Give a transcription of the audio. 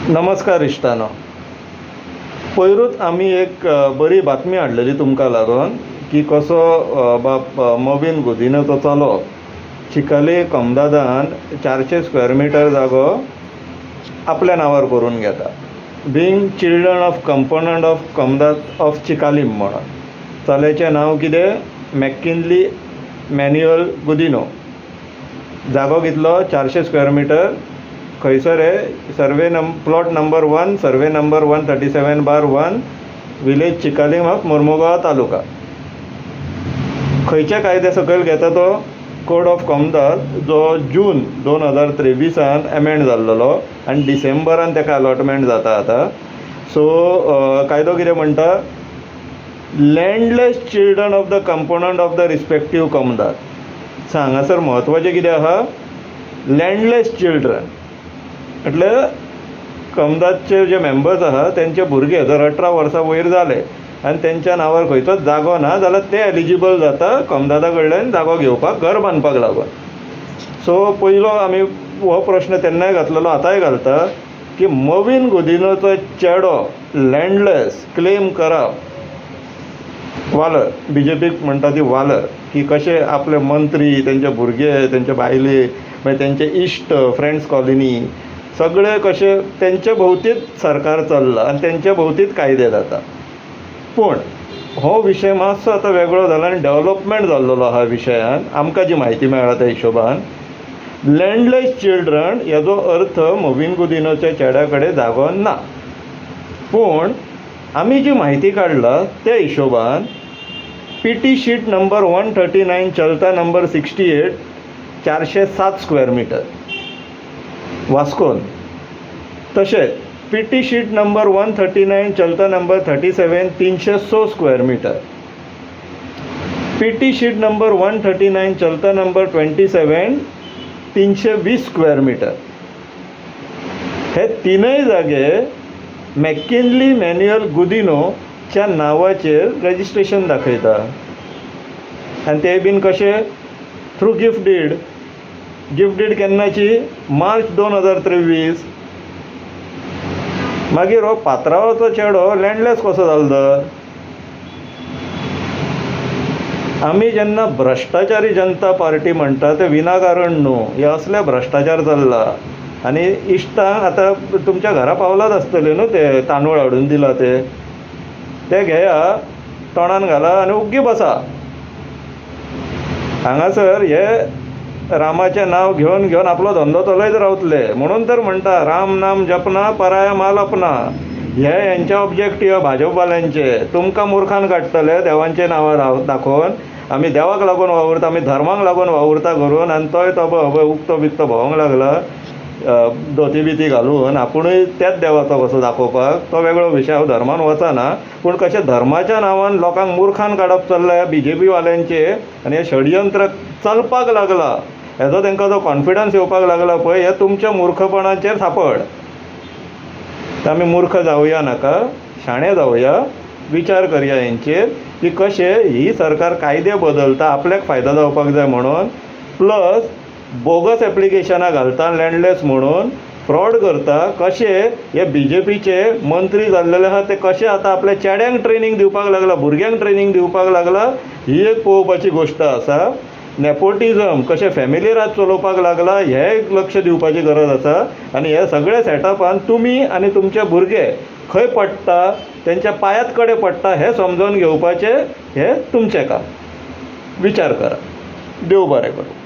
नमस्कार इश्टानो, पयरूच आमी एक बरी बातमी हाडलेली तुमकां लागून की कसो बाब मोविन गुदिन्होचो चलो चिकाले कोमदादान 400 स्क्वेअर मिटर जागो आपल्या नांवार करून घेता, being children of component of Comunidade of Chicalim म्हणून. चल्याचें नांव कितें? McKinley manual Godinho. जागो कितलो? 400 स्क्वेअर मिटर. खंयसर हे? Survey plot number 1, survey number 137/1, village Chicalim of Mormugao taluka. खंयच्या कायद्या सकयल घेता तो? कोड ऑफ कोमदाद, जो जून 2023 एमेंड जाल्लो आनी डिसेंबरान ताका अलॉटमेंट जाता आतां. सो कायदो कितें म्हणटा? Landless children of the component of the respective comunidade. So हांगासर म्हत्वाचें कितें आहा? लँडलेस चिल्ड्रन म्हटल्यार कोमदादचे जे मेंबर्स आहा तेंचे भुरगे जर 18 वर्सां वयर जाले आनी तेंच्या नांवार खंयचोच जागो ना जाल्यार ते एलिजिबल जाता कोमदादा कडल्यान जागो घेवपाक, घर बांदपाक लागून. सो पयलो आमी हो प्रश्न तेन्नाय घातलेलो, आतांय घालता की मोविन गुदिन्होचो चेडो लँडलेस क्लेम करप वालर, बीजेपीक म्हणटा ती वालर, की कशे आपले मंत्री, तेंचे भुरगे, तेंचे बायले, मागीर तेंचे इश्ट, फ्रेंड्स कॉलनी, सगळे कशे तेंचे भोंवतीच सरकार चल्लां आनी तेंचे भोंवतीच कायदे जाता. पूण हो विशय मातसो आतां वेगळो जाला आनी डेवलपमेंट जाल्लो आहा विशयान. आमकां जी म्हायती मेळ्ळा त्या हिशोबान लँडलेस चिल्ड्रन हेजो अर्थ मोविन गुदिन्होच्या चेड्या कडेन जागो ना. पूण आमी जी म्हायती काडला त्या हिशोबान PT sheet number 139 चलता नंबर 68 407 स्क्वेअर मिटर वास्कोन, तशेंच PT sheet number 139 चलता number 37 306 square metre, PT sheet number 139 चलता नंबर 27 320 स्क्वेअर मिटर. हे तिनय जागे मॅकिनली मॅन्युअल गुदिन्होच्या नांवाचेर रजिस्ट्रेशन दाखयता आनी ते बीन कशें? Through gift deed. Gift deed केन्नाची? मार्च 2023. मागीर हो पात्रावाचो चेडो लँडलेस कसो जालो तर? आमी जेन्ना भ्रश्टाचारी जनता पार्टी म्हणटा तें विनाकारण न्हू, हे असले भ्रश्टाचार चल्ला. आनी इश्टांक आतां तुमच्या घरा पावलात आसतले न्हू ते तांदूळ हाडून दिला ते, ते घेया, तोंडान घाला आनी ओग्गी बसा. हांगासर हे रामाचें नांव घेवन घेवन आपलो धंदो चलयत रावतले. म्हणून तर म्हणटा राम नाम जपना पराया माल अपना. हे हेंचे ऑब्जेक्टीव भाजपवाल्यांचे, तुमकां मुर्खान काडटले देवांचें नांवां दाखोवन, आमी देवाक लागून वावुरता, आमी धर्माक लागून वावुरता करून, आनी तोय तो पळय उक्तो बिकतो भोंवंक लागला धोती बिती घालून, आपुणूय त्याच देवाचो कसो दाखोवपाक. तो वेगळो विशय, हांव धर्मान वचना, पूण कशें धर्माच्या नांवान लोकांक मुर्खान काडप चल्लां बीजेपी वाल्यांचे आनी हें षडयंत्र चलपाक लागलां, हेजो तांकां जो कॉन्फिडन्स येवपाक लागला पळय, हे तुमच्या मुर्खपणाचेर थापड. आमी मूर्ख जावया नाका, शाणे जावया, विचार करया हेंचेर की कशें ही सरकार कायदे बदलता आपल्याक फायदो जावपाक जाय म्हणून, प्लस बोगस एप्लिकेशनां घालता लँडलेस म्हणून, फ्रॉड करता. कशें हे बीजेपीचे मंत्री जाल्लेले आहा ते कशें आतां आपल्या चेड्यांक ट्रेनींग दिवपाक लागला, भुरग्यांक ट्रेनींग दिवपाक लागला, ही एक पळोवपाची गोश्ट आसा. नेपोटिजम कशें फॅमिली राज चलोवपाक लागला हें एक लक्ष दिवपाची गरज आसा. आनी हे सगळे सेटअपान तुमी आनी तुमचे भुरगे खंय पडटा, तेंच्या पांयांत कडेन पडटा हें समजून घेवपाचें हें तुमचें काम. विचार करा. देव बरें करूं.